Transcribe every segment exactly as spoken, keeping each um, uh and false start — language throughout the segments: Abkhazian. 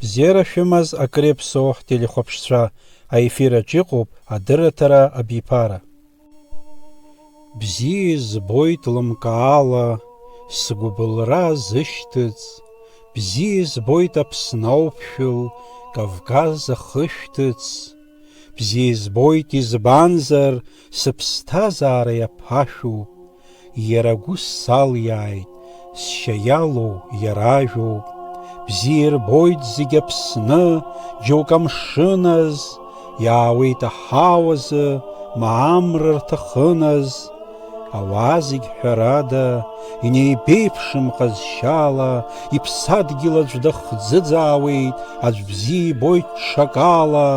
Бзиара шәымаз акыр иаԥсоу ҳтелехәаԥшцәа, аефир аҿы иҟоуп адырраҭара абиԥара. Бзиа избоит лымкаала сгәыбылра зышьҭыҵ, бзиа избоит Аԥсны ауԥшәыл, Кавказ ахышәҭыц, бзиа избоит, избанзар, сыԥсҭазаара иаԥашәуп, иара агәы салиааит, сшьа иалоу иара ажәоуп, бзиа ирбоит зегь Аԥсны, џьоук амшыназ, иаауеит аҳауазы, ма амра рҭахыназ, ауаа зегь ҳәарада, инеибеиԥшым ҟазшьала, иԥсадгьыл аӡә дахӡыӡаауеит, аӡә бзиа ибоит ҽакала.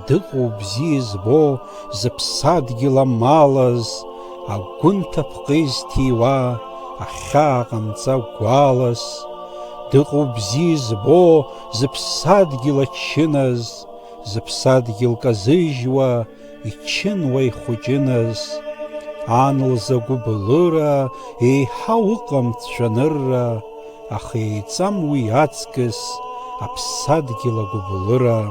Дыҟоуп бзиа збо, зыԥсадгьыл амалаз, агәы нҭаԥҟа изҭиуа, ахьаа ҟамҵа гәалас. Дыҟоуп бзиа збо, зыԥсадгьыл ачыназ, зыԥсадгьыл казыжьуа, ичынуа ихәыҷыназ. Ан лзы агәыбылыра, еиҳау ыҟам цәанырра, аха еиҵам уи аҵкыс аԥсадгьыл агәыбылыра.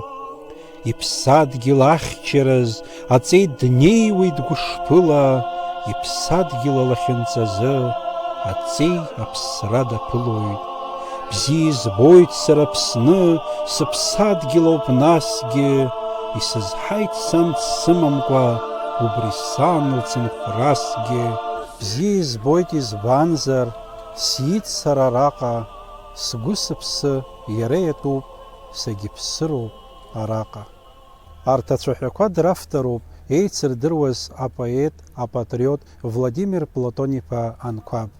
Иԥсадгьыл ахьчараз аҵеи днеиуеит гәышԥыла, иԥсадгьыл алахьынҵазы аҵеи аԥсра даԥылоит. Бзиа избоит сара Аԥсны, сыԥсадгьыл ауп насгьы, исызҳаит сан дсымамкәа, убри сан лцынхәрасгьы. Бзиа избоит, избанзар, сиит сара араҟа, сгәы-сыԥсы иара иатәуп, сагьыԥсыроуп араҟа. Арҭ ацәаҳәақәа дравторуп еицырдыруаз апоет, апатриот Владимир Платон-иԥа Анқәаб.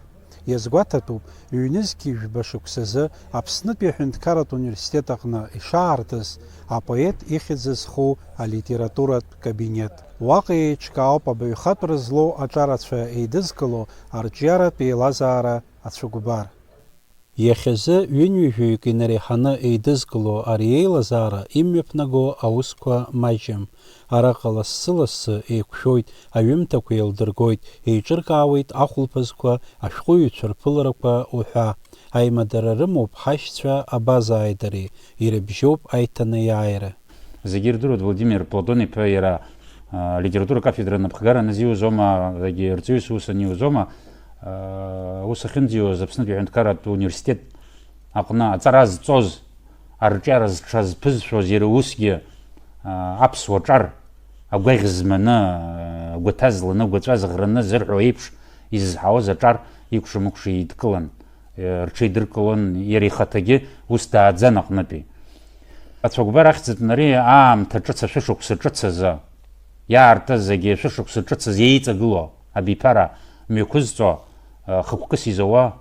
Иазгәаҭатәуп, ҩнызқьи жәба шықәсазы Аԥснытәи аҳәынҭқарратә университет аҟны ишаартыз апоет ихьӡ зху алитературатә кабинет. Уаҟа еиҿкаауп абаҩхатәра злоу аҿарацәа еидызкыло арҿиаратә еилазаара ацәыкәбар. Иахьазы ҩынҩажәаҩык инареиҳаны еидызкыло ари еилазаара имҩаԥнаго аусқәа маҷым. Араҟа лассы-лассы еиқәшәоит, аҩымҭақәа еилдыргоит, еиҿыркаауеит ахәылԥазқәа, ашәҟәыҩҩцәа рԥыларақәа уҳәа. Аимадара рымоуп ҳашьцәа Абазааи дареи, ирыбжьоуп аиҭанеиааира. Зегьы ирдыруеит, Владимир Платон-иԥа иара, а, алитература кафедра анапхгара анызиузоума, егьи арҵаҩыс ус аниузоума, а, ус ахьынӡиуаз Аԥснытәи аҳәынҭқарратә университет аҟны аҵара зҵоз, арҿиара зҽазԥызшәоз иара усгьы, а, аԥсуа ҿар агәаӷь зманы, а, агәаҭа зланы, агәаҵәа зӷраны зырҳәо еиԥш изызҳауаз аҿар икәша-мыкәша еидкылан, э, рҽеидыркылон, иара ихаҭагьы ус дааӡан аҟнытәи. Ацәыкәбар ахьӡытәны ари аамҭа ҿыц, ашәышықәса ҿыц азы, иаартыз зегьы ашәышықәса ҿыц азы еиҵагылоу абиԥара мҩақәызҵо, э, хықәкыс изауа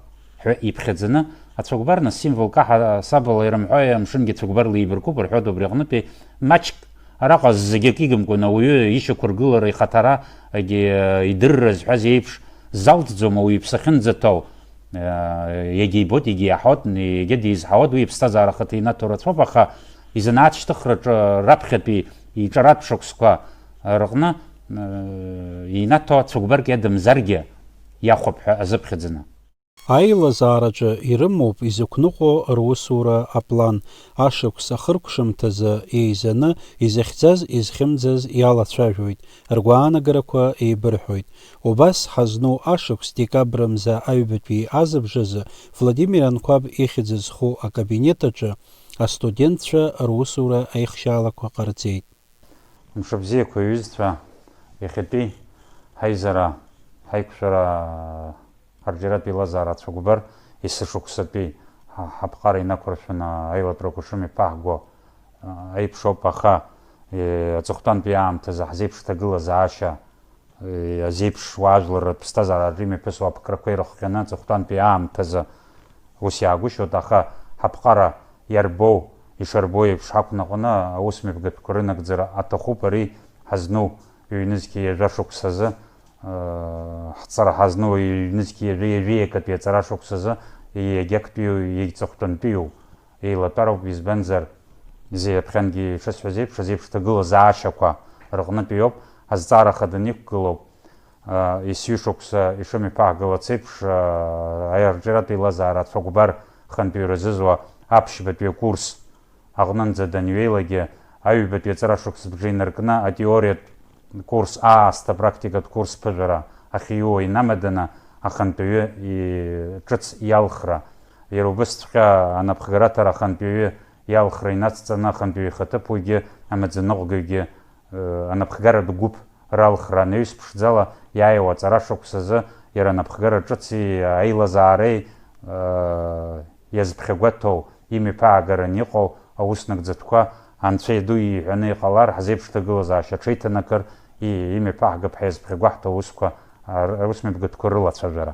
ҳәа иԥхьаӡаны, ацәыкәбар нас символк аҳасабала ирымҳәои, амшынгьы цәыкәбарла еибаркуп рҳәоит, убри аҟнытәи маҷк араҟа зегьы акы игымкәан ауаҩы ишьақәыргылара, ихаҭара, егьи, э, идырра зҳәаз еиԥш залҵӡом ауаҩы иԥсы ахьынӡаҭоу, э, иагьибоит, иагьиаҳауеит, иагьа дизҳауеит, уи иԥсҭазаара ахаҭа инаҭо рацәоуп, аха изанааҭ шьҭыхраҿы раԥхьатәи иҿаратә шықәсқәа рҟны, э, инаҭо цәыкәбарк иадамзаргьы иахәап ҳәа азыԥхьаӡаны. Аилазаараҿы ирымоуп изықәныҟәо русура аплан, ашықәс ахыркәшамҭазы еизаны изыхьӡаз-изхьымӡаз иалацәажәоит, ргәаанагарақәа еибырҳәоит. Убас ҳазну ашықәс декабр мза аҩбатәи азыбжазы Владимир Анқәаб ихьӡ зху акабинет аҿы астудентцәа русура аихшьаалақәа ҟарҵеит. Мшыбзиақәа, ҩызцәа, иахьатәи ҳаизара, ҳаиқәшәара арҿиаратә еилазаара ацәыкәбар есышықәсатәи ҳа-, ҳаԥҟара инақәыршәаны аилатәрақәа шымҩаԥаҳго, а, аиԥш ауп, аха, е, аҵыхәтәантәи аамҭазы ҳзеиԥш ҭагылазаашьа, е, азеиԥш уаажәларратә ԥсҭазаараҿы имҩаԥысуа аԥкрақәа ирыхҟьаны аҵыхәтәантәи аамҭазы ус иаагәышьоит, аха ҳаԥҟара иарбоу, ишарбоу еиԥш ҳақәныҟәаны аусмҩаԥгатәқәа рынагӡара аҭахуп, ари ҳазну ҩнызқьи ҩажәа шықәсазы, э, ҳҵара ҳазну ҩнызқьи ҩажәа ҩажәи акатәи аҵара шықәсазы иагьактәиу, иагьҵыхәтәантәиу еилатәароуп, избанзар, зеиԥхьангьы ишысҳәаз еиԥш, азеиԥш ҭагылазаашьақәа рыҟнытә иоуп, азҵаара хаданы иқәгылоуп. Есҩышықәса ишымҩаԥаҳгалац еиԥш, арҿиаратә еилазаара ацәыкәбар хантәаҩы рзызуа аԥшьбатәи акурс Аҟнынӡа данҩеилагьы, аҩбатәи аҵара шықәсыбжа инаркны атеориатә курс аасҭа, апрактикатә курс ԥыжәара ахьиуа инамаданы, ахантәаҩы и-, ҿыц иалхра. Иара убысҵәҟьа анапхгараҭара ахантәаҩы иалхра инацҵаны, ахантәаҩы ихаҭыԥуаҩгьы амаӡаныҟәгаҩгьы, э, анапхгаратә гәыԥ ралхра анаҩс ԥшӡала иааиуа аҵара шықәсазы иара анапхгара ҿыци аилазаареи, э, иазԥхьагәаҭоу, имҩаԥаагаран иҟоу аус нагӡатәқәа Анцәа иаду иҳәаны иҟалар, ҳзеиԥш ҭагылазаашьа аҽеиҭанакыр, и-, имҩаԥаҳгап ҳәа иазԥхьагәаҳҭо аусқәа, ар-, аусмҩаԥгатәқәа рылацәажәара.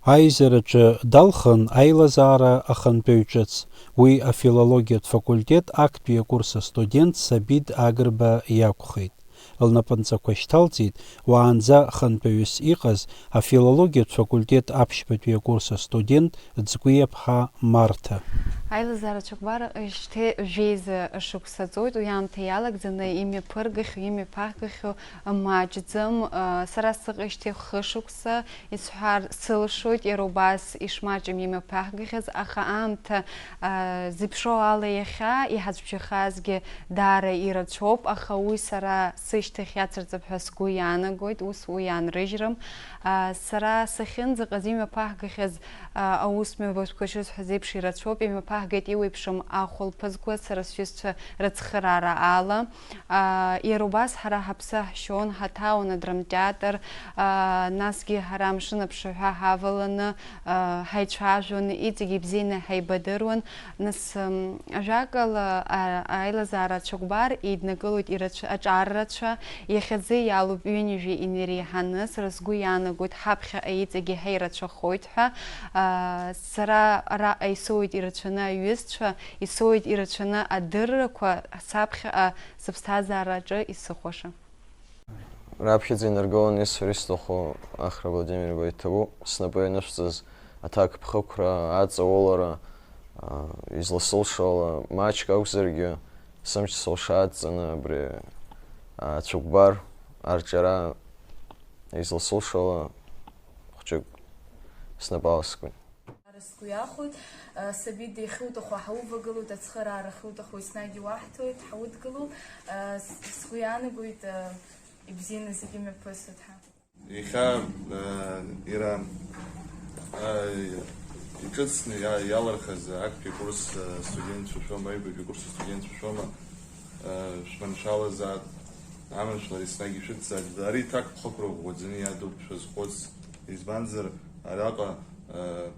Аизараҿы далхын аилазаара ахантәаҩ ҿыц, уи афилологиатә факультет актәи акурс астудент Сабид Агрба иакәхеит. Лнапынҵақәа шьҭалҵеит уаанӡа хантәаҩыс иҟаз афилологиатә факультет аԥшьбатәи акурс астудент Ӡкәиаԥҳа Марҭа. Аилазаара цәыкәбар шьҭа жәеиза шықәса ҵуеит, уи аамҭа иалагӡаны имҩаԥыргахьоу, имҩаԥаҳгахьоу маҷӡам. Сара сыҟеижьҭеи хышықәса, исҳәар сылшоит, иара убас ишмаҷым имҩаԥаҳгахьаз, аха аамҭа, а, зеиԥшроу ала иахьа иҳацәбжьахазгьы даара ирацәоуп, аха уи сара сышьҭахь иацырҵап ҳәа сгәы иаанагоит, ус уи иаанрыжьрым. А, сара сахьынӡаҟаз имҩаԥаҳгахьаз, а, аус мҩаԥгатәқәа шысҳәаз еиԥш ирацәоуп, имҩаԥаҳгеит иуеиԥшым ахәылԥазқәа, сара сҩызцәа рыцхыраара ала. Иара убас ҳара ҳаԥсы ҳшьон, ҳаҭаауан адрамтеатр, насгьы ҳара амшын аԥшаҳәа ҳаваланы ҳаицәажәон, иҵегь ибзианы ҳаибадыруан. Нас, ажәакала, аилазаара ацәыкәбар еиднакылоит ирацәа, аҿар рацәа, иахьазы иалоуп ҩынҩажәи инереиҳаны, сара сгәы иаанагоит ҳаԥхьаҟа иҵегьы ҳаирацәахоит ҳәа. Сара араҟа исоуеит ирацәаны аҩызцәа, исоуеит ирацәаны адыррақәа, саԥхьаҟа сыԥсҭазаараҿы исыхәаша. Раԥхьаӡа инаргыланы исҳәар исҭаху Ахра Владимир игәы иҭабуп, снапы ианышәҵаз аҭакԥхықәра, аҵаулара, аа, изласылшо ала, маҷк акәзаргьы, сымч сылша адҵаны абри, аа, ацәыкәбар арҿиара изласылшо ала хәҷык снапы аласкуеит. Сгәы иахәоит, Сабида, иахьуҭаху ҳаувагылоит, ацхыраара ахьуҭаху еснагь иуаҳҭоит, ҳаудгылоуп. Сгәы иаанагоит, ибзианы зегьы мҩаԥысуеит ҳәа. Иахьа, иара, иҿыцны иа-, иалырхыз актәи акурс астудентцәа шәома, аҩбатәи акурс астудентцәа шәома, шәманшәалазаап, аманшәалара еснагь ишәыцзаап. Ари ҭакԥхықәра ӷәӷәаӡаны иадуп шәазхәыц. Избанзар, араҟа, э,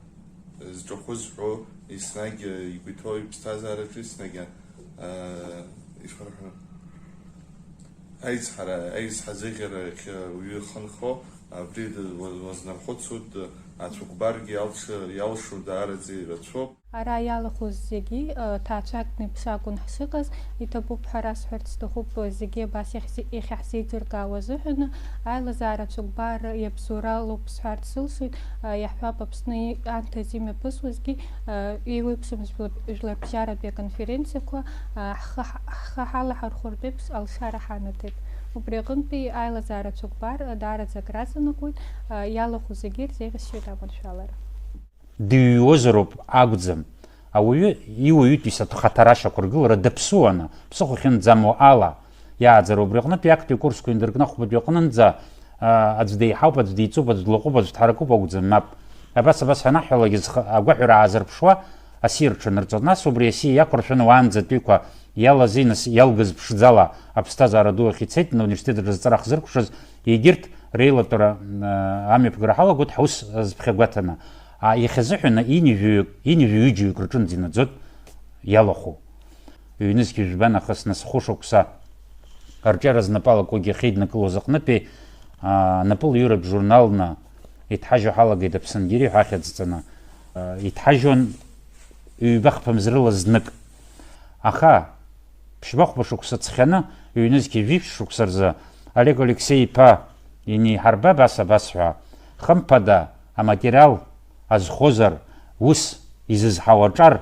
зҿахәы зҳәо, еснагь, э, игәы иҭоу иԥсҭазаараҿы еснагь, э, ишԥарҳәо, аизҳара, аизҳазыӷьарахь уаҩы ихы нхо, абри д-, уа-, уазнархәыцуа д-, ацәыкәбаргьы иалш-, иалшо даараӡа ирацәоуп. Ара иалахәыз зегьы, ы, ҭаацәакны иԥсакәын ҳшыҟаз, иҭабуп ҳәа расҳәарц сҭахуп, ы, зегьы абас иахьзи-, иахьаҳзеиӡыргауа азыҳәаны, аилазаара ацәыкәбар иабзоуралоуп сҳәарц сылшоит, ы, иаҳҳәап, Аԥсны и-, анҭыҵ имҩаԥысуазгьы, ы, еиуеиԥшым жәлар-, жәларбжьаратәи аконференциақәа, ы, ҳхы ҳ-, ҳхы ҳалаҳархәыртә еиԥш алшара ҳанаҭеит. Убри аҟынтәи аилазаара ацәыкәбар, ы, даараӡа акраҵанакуеит, ы, иалахәу зегьы ирзеиӷьасшьоит аманшәалара. Дыҩуазароуп акәӡам. Ауаҩы иуаҩытәыҩса хаҭара ашьақәыргылара даԥсуаны, ԥсыхәа ахьынӡамоу ала, иааӡара убри аҟнытә актәи акурсқәа индыркны ахәбатәи аҟнынӡа, а, аӡә деиҳауп, аӡә деиҵуп, аӡә длаҟәуп, аӡә дҳаракуп акәӡам, мап. Абас, абас ҳанаҳҳәалак, зхы-, агәаҳәара аазырԥшуа асиа рҽанырҵоит. Нас убри асиа иақәыршәаны уаанӡатәиқәа иалазеи, нас, иалгаз ԥшӡала аԥсҭазаара ду ахь ицеит, университет аҿы зҵара хзыркәшаз, егьырҭ реилатәара, а, амҩаԥгара ҳалагоит ҳус азԥхьагәаҭаны. А, иахьазыҳәаны ҩынҩажәаҩык, ҩынҩажәаҩыџьаҩык рҿынӡа инаӡоит иалахәу. Ҩнызқь жәба нахыс, нас хәышықәса арҿиара знапы алакугьы ахьеиднакылоз аҟнытәи, а, напылаҩыратә журналны иҭҳажьу ҳалагеит Аԥсынгьери ҳәа ахьӡҵаны. А, иҭҳажьуан ҩба-хԥа мзрыла знык. Аха, ԥшьба-хәба шықәса ҵхьаны, ҩнызқь жәиԥшь шықәса рзы Олег Алексеи-иԥа инеиҳарба абас, абас ҳәа, хымԥада, аматериал азхозар, ус изызҳауа аҿар,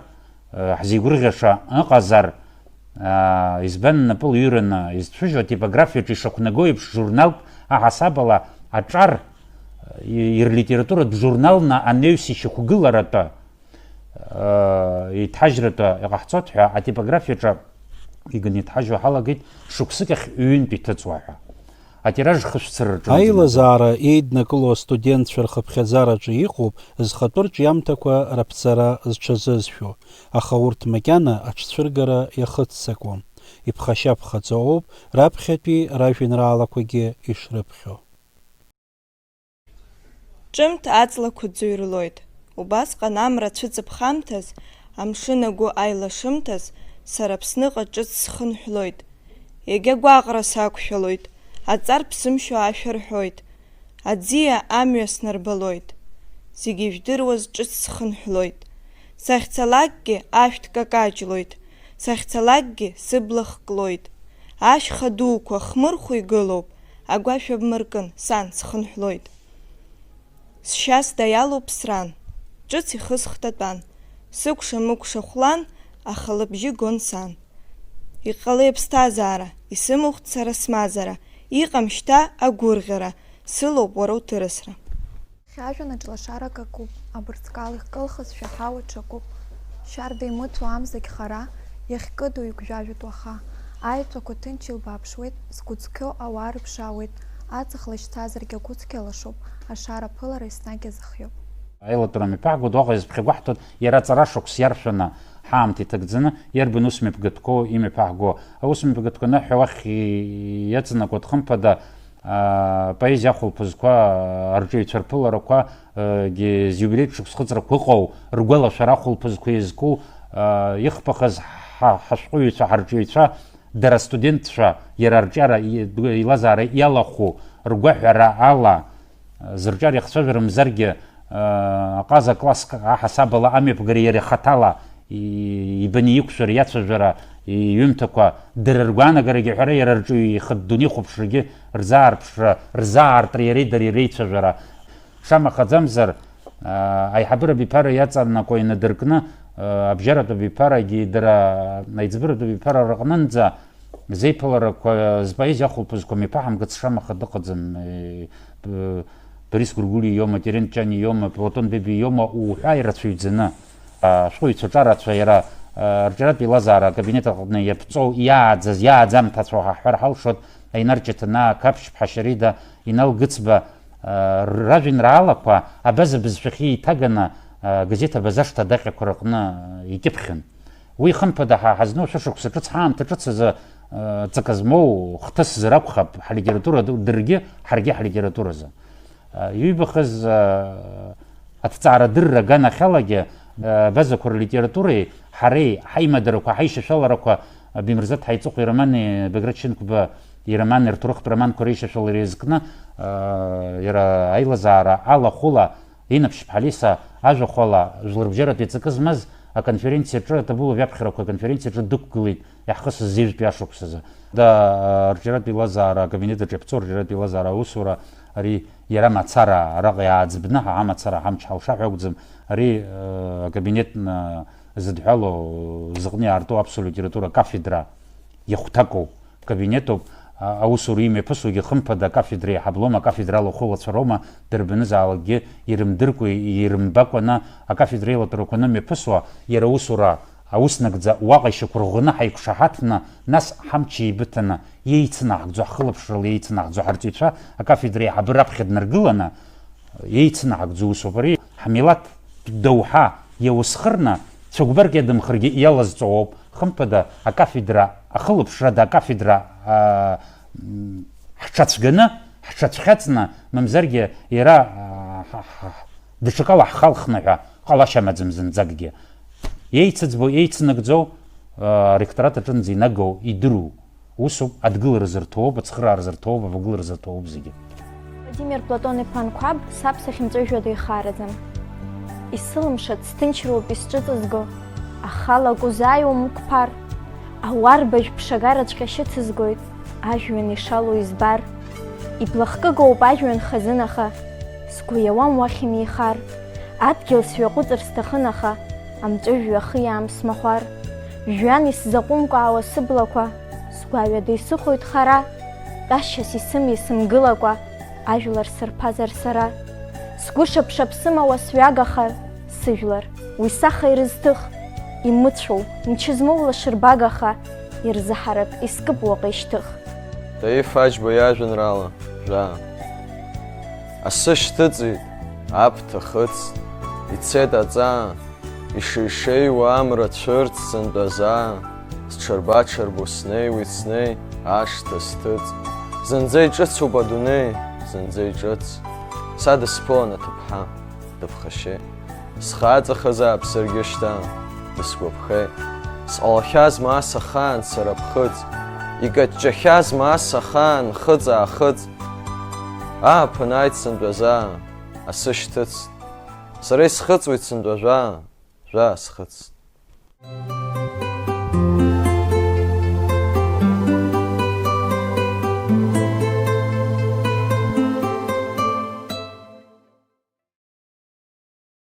э, ҳзеигәырӷьаша ыҟазар, э, избан напы лҩыраны изцәыжьуа атипографиаҿы ишақәнаго еиԥш журналтә аҳасабала аҿар, э, ирлитературатә журналны анаҩс ишьақәгыларатәы, э, Еиҭажьратәы иҟаҳҵоит ҳәа атипографиаҿы иганы иҭҳажьуа ҳалагеит, шықәсык ахь ҩынтә иҭыҵуа ҳәа. Атираж хышәцыраҿы Аилазаара еиднакыло астудентцәа рхыԥхьаӡараҿы иҟоуп зхатәы рҿиамҭақәа раԥҵара зҽазызшәо, аха урҭ макьана аҽцәыргара иахыццакуам. Иԥхашьаԥхаҵа ауп раԥхьатәи ражәеинраалақәагьы ишрыԥхьо. Ҿымҭ аҵлақәа ӡыҩрлоит. Убасҟан амра цәыҵыԥхамҭаз, амшын агәы аилашымҭаз, сара Аԥсныҟа ҿыц схынҳәлоит. Егьа гәаҟра сақәшәалоит, аҵар ԥсымшьо ашәа рҳәоит. Аӡиа амҩа снарбалоит. Зегьы ижәдыруаз ҿыц схынҳәлоит. Сахьцалакгьы ашәҭ какаҷлоит, сахьцалакгьы сыбла хклоит. Ашьха дуқәа хмырхәо игылоуп, агәашә абмыркын, сан, схынҳәлоит. Сшьа сда иалоуп сран, ҿыц ихы схҭатәан, сыкәша-мыкәша хәлан, аха лыбжьы гон сан. Иҟалеи аԥсҭазаара, исымухт сара смазара, иҟам шьҭа агәырӷьара, сылоуп уара уҭырысра. Хьажәанаҿ лашарак акуп, абырҵкал ихкылхызшәа ҳауа ҽакуп. Шьарда имыцу амзагь хара, иахькыду игәжәажәоит уаха. Аеҵәақәа ҭынч илбааԥшуеит, згәы цқьоу ауаа рыԥшаауеит, аҵх лашьцазаргь агәыцқьа лашоуп, ашара аԥылара еснагь азыхиоуп. Аилатәара мҩаԥаҳго, уаҟа изыԥхьагәаҳҭоит, иара аҵара шықәс иаршәаны, ҳаамҭа иҭагӡаны, иарбан ус мҩаԥгатәқәоу имҩаԥаҳго. Аус мҩаԥгатәқәа аныҳәа уахь иаҵанакуеит, хымԥада, аа, поезиа ахәылԥазқәа, аа, арҿиаҩцәа рԥыларақәа, егьи зиубилеитә шықәс хыҵрақәа ыҟоу ргәалашәара ахәылԥазқәа иазку, аа, ихԥахаз ҳа-, ҳашәҟәыҩҩцәа, ҳарҿиаҩцәа, дара астудентцәа, иара арҿиара, и-, илазаара иалахәу ргәаҳәара ала, зырҿиара иахцәажәара мзаргьы, аа, аҟаза класск аҳасабала амҩаԥгара иара ихаҭала и-, ибаны иқәшәара, иацәажәара, иҩымҭақәа, дара ргәаанагарагьы аҳәара, иара рҿы ихатә дунеихәаԥшрагьы рзаарԥшра, рзаартра иареи дареи реицәажәара. Шамахаӡамзар, аа, аиҳабыра абиԥара иаҵанакуа инадыркны, аа, абжьаратә абиԥарагьы дара аиҵбыратә абиԥара рыҟнынӡа зеиԥыларақәа, зпоезиа ахәылԥазқәа мҩаԥаҳамгац шамаха дыҟаӡам. Е, б-, Борис Гәыргәлиа иоума, Терент Ҷани иоума, Платон Бебиа иоума уҳәа ирацәаҩӡаны. Ашәҟәыҩҩцәа ҿарацәа иара, а, рҿиаратә еилазаара акабинет аҟны иаԥҵоу, иааӡаз, иааӡамҭацәоу ҳаҳҳәар ҳалшоит, Аинар Ҷыҭанаа, Қаԥшь-ԥҳа Шьарида, Инал Гыцба, а, ражәеинраалақәа абаза бызшәахьы еиҭаганы, а, газеҭ Абаза шҭадаҟьақәа рыҟны икьыԥхьын. Уи, хымԥада, ҳа ҳазну шәышықәса ҿыц ҳаамҭа ҿыц азы, а, ҵакы змоу хҭысзар акәхап, ҳлитература ду-, дыргьы, ҳаргьы ҳлитературазы. Иҩбахаз, аҭҵаарадырра аганахьалагьы, абазақәа рлитературеи ҳареи ҳаимадарақәа, ҳаишьашәаларақәа, Бемырза Ҭаиҵыхәа иромани Баграт Шьынқәба иромани рҭоурыхтә романқәа реишьашәалара иазкны, иара аилазаара алахәыла, Инаԥшьба Алиса ажәахәала, жәларбжьаратәи ҵакы змаз аконференциаҿы, аҭабула жәаԥхьарақәа аконференциаҿы дықәгылеит. Иаҳхысыз зежәтәи ашықәсазы. Да, арҿиаратә еилазаара акабинет аҿы иаԥҵоу арҿиаратә еилазаара аусура, ари иара мацара араҟа иааӡбны, ҳа ҳамацара ҳамч ҳалша ҳәа акәӡам, ари, э, акабинет, э, зыдҳәалоу зыҟны иаарту аԥсуа литература акафедра иахәҭакоу кабинетуп, а, аусура имҩаԥысуагьы хымԥада акафедра еиҳаб лоума, акафедра алахәылацәа роума, дарбанызаалакгьы ирымдыркәа, ирымбакәаны акафедра еилатәарақәа анымҩаԥысуа, иара аусура Аус нагӡа уаҟа ишьақәырӷәӷәаны ҳаиқәшаҳаҭны, нас ҳамч еибыҭаны, иеицынаҳгӡо, ҳхылаԥшрала иеицынаҳгӡо ҳарҵаҩцәа акафедра аиҳабы раԥхьа днаргыланы, иеицынаҳгӡо усоуп ари, ҳмилаҭтә доуҳа иаусхырны, цәыкәбарк иадымхыргьы иалазҵо ауп, хымԥада, акафедра, ахылаԥшрада акафедра, аа, м, ҳҽацәганы, ҳҽацәхьаҵны, мамзаргьы иара, аа, ҳа, ҳа, даҽакала ҳхалхны ҳәа ҟалашьа амаӡам зынӡакгьы. Еицыӡбо, еицынагӡоу, аа, аректорат аҿынӡа инагоу идыру усуп, адгылара зырҭоуп, ацхыраара зырҭоуп, авагылара зырҭоуп зегьы. Владимир Платон-иԥа Анқәаб саԥсахьымҵәыжәҩада ихараӡам. Исылымшац, сҭынчроуп исҿыҵызго, ахала акәызааиуам уқәԥар, ауарбажә ԥшагараҵәҟьа шьыцызгоит, ажәҩан ишалоу избар. Иблахкыгоуп ажәҩан хазын, аха сгәы иауам уахь имихар. Адгьыл сҩаҟәыҵыр сҭахын, аха амҵәыжәҩа ахы иаамсмахәар. Жәҩан исзаҟәымкаауа сыблақәа, сгәаҩада исыхоит хара, тәашьас исымиа сымгылакәа, ажәлар сырԥазар сара. Сгәы шаԥшаԥ сымауа сҩагахар, Сыжәлар, уи саха ирызҭых, имыцәоу, мчы змоу лашырбага аха, ирзаҳартә искып уаҟа ишьҭых. Таиф Аџьба иажәеинраала Жәаа. Асы шьҭыҵит, аԥҭа хыҵт, ицеит аҵаа, ишеишеиуа амра цәырҵ сынтәа заа, сҽырба-ҽырбо снеиуеит снеи, ашҭа сҭыҵ. Зынӡа иҿыцуп адунеи, зынӡа иҿыц. Са дысԥылан аҭыԥҳа, дыԥхашьеит. Схаҵахазаап саргьы шьҭа, дысгәаԥхеит. Сҟалахьазма ас ахаан сара ԥхыӡ? Икаҷҷахьазма ас ахаан хыҵ-аахыҵ? Ааԥын ааит сынтәа заа, асы шьҭыҵт. Сара исхыҵуеит сынтәа жәаа, жәаа схыҵт.